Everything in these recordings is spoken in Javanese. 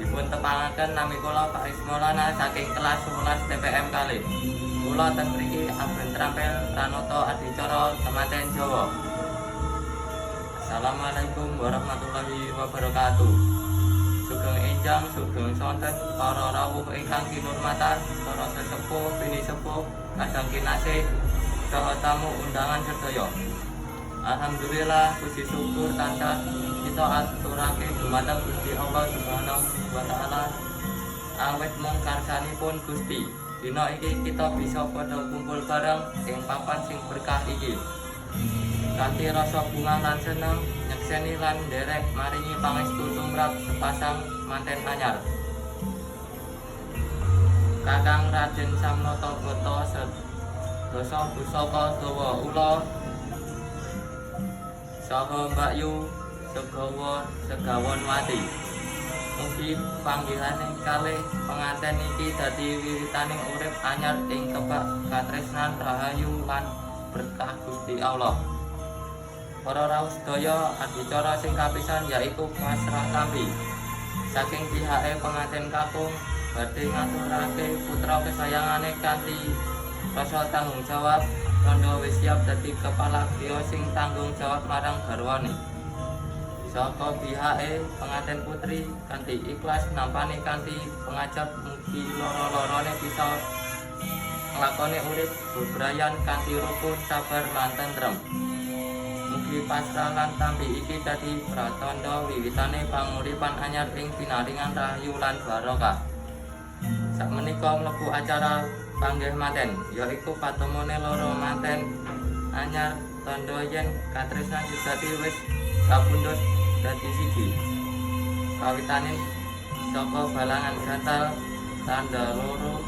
Dipun tepangaken, nami kula Pak Ismaulana saking kelas 11 TPM kalih. Kula ten mriki aben trampil pranata adicara temanten Jawa. Assalamualaikum warahmatullahi wabarakatuh. Sugeng enjang, sugeng sonten para rawuh ingkang kinurmatan, para sesepuh, pinisepuh, kadang kinasih, saha tamu undangan sedaya. Alhamdulillah, puji syukur tansah kita aturake dumateng Gusti Allah Subhanahu wa taala, awit mung karsanipun Gusti dina iki kita bisa padha kumpul bareng ing papan sing berkah iki. Kanthi rasa bungah lan seneng nyekseni lan nderek maringi pangestu tumrap sepasang manten anyar. Kakang Raden Samnata Bata sedasa pusaka dawa ula saha Mbakyu Segawa Segawonwati. Mugi panggihane kalih penganten iki dadi wiwitaning urip anyar ing kebak katresnan, rahayu lan berkah Gusti Allah. Para rawuh sedaya, adicara sing kapisan yaiku pasrah tampi. Saking pihake pengantin kakung badhe ngaturake putra kesayangane kanthi rasa tanggung jawab, tandha wis siap dadi kepala griya sing tanggung jawab marang garwane. Saka pihake pengantin putri kanthi ikhlas nampani kanthi pangajap mugi loro-lorone bisa nglakoni urip bebrayan kanthi rukun, sabar lan tentrem. Mugi pasrah lan tampi iki dadi pratandha wiwitane panguripan anyar ing pinaringan rahayu lan barokah. Sakmenika mlebu acara panggih manten, yaiku patemone loro manten anyar, tandha yen katresnan sejati wis kapundhut dadi siji. Kawitane saka balangan gatal, tandha loro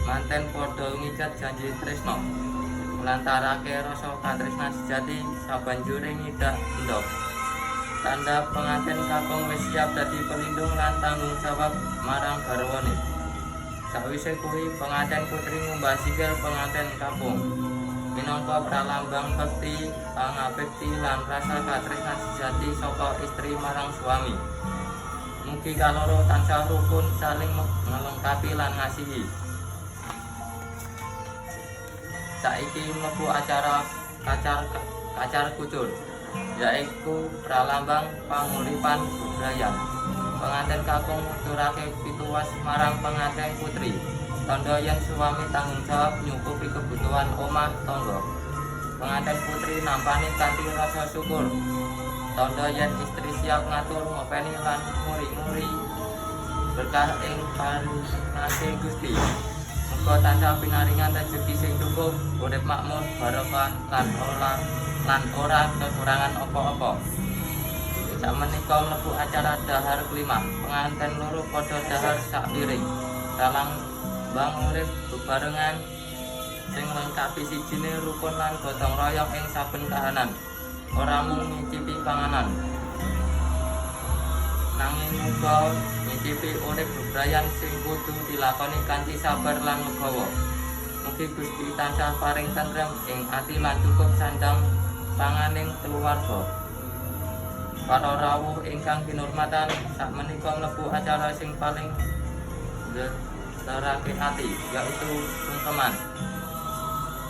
manten padha ngikat janji tresna, nglantarake rasa katresnan sejati sabanjure ngidak endhog. Tandha pengantin kakung wis siap dadi pelindung lan tanggung jawab marang garwane. Sawise kuwi pengantin putri ngumbah sikil pengantin kakung minangka pralambang bekti, pangabekti lan rasa katresnan sejati saka istri marang suami. Mugi kaloro tansah rukun, saling ngelengkapi lan ngasihi. Saiki mlebu acara kacar kacar kucur, yaiku pralambang panguripan bebrayan. Pengantin kakung ngucurake pituwas marang pengantin putri, tandha yen suami tanggung jawab nyukupi kebutuhan omah tangga. Pengantin putri nampani kanthi rasa syukur, tandha yen istri siap ngatur, ngopeni lan nguri-nguri berkah ing paringase Gusti. Muga tansah pinaringan rejeki sing cukup, urip makmur, barokah lan ora kekurangan apa-apa. Sakmenika mlebu acara dahar kelima. Pengantin loro padha dahar sak piring, pralambang urip bebarengan sing nglengkapi sijine, rukun lan gotong royong ing saben kahanan. Ora mung nyicipi panganan, nanging uga nyicipi urip bebrayan sing kudu dilakoni kanthi sabar lan legawa. Mugi Gusti tansah paring tentrem ing ati lan cukup sandang panganing keluarga. Para rawuh ingkang kinurmatan, sakmenika mlebu acara sing paling nggetarake ati, yaitu sungkeman.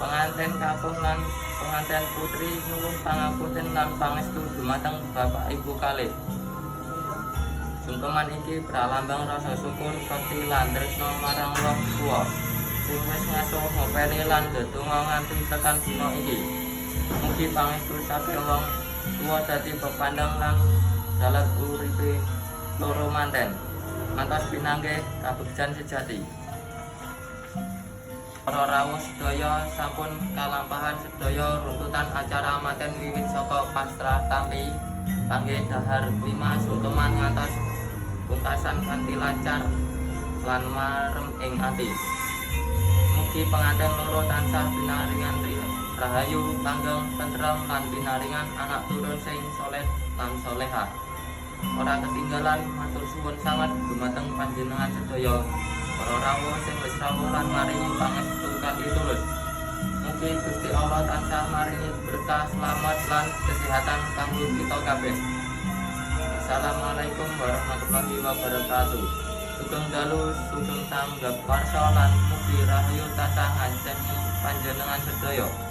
Pengantin kakung lan pengantin putri nyuwun pangapunten lan pangestu dumateng bapak ibu kalih. Sungkeman iki pralambang rasa syukur, bekti lan tresna marang wong tuwa sing wis ngasuh, ngopeni lan ndedonga nganti tekan dina iki. Mugi pangestu saking wong tuwa dadi pepandang lan dalan uripe loro manten ngantos pinanggih kabegjan sejati. Para rawuh sedaya, sampun kalampahan sedaya runtutan acara manten wiwit saka pasrah tampi, panggih dahar klima, sungkeman ngantos pungkasan kanthi lancar lan marem ing ati. Mugi pengantin loro tansah pinaringan rahayu, langgeng, tentrem lan pinaringan anak turun sing soleh lan soleha. Ora ketinggalan, matur suwun sanget dumateng panjenengan sedaya para rawuh sing wis rawuh lan maringi pangestu kanthi tulus. Mugi Gusti Allah tansah maringi berkah, selamat lan kesehatan kanggo kita kabeh. Wassalamualaikum warahmatullahi wabarakatuh. Sugeng dalu, sugeng tanggap warsa lan mugi rahayu tansah ngancani panjenengan sedaya.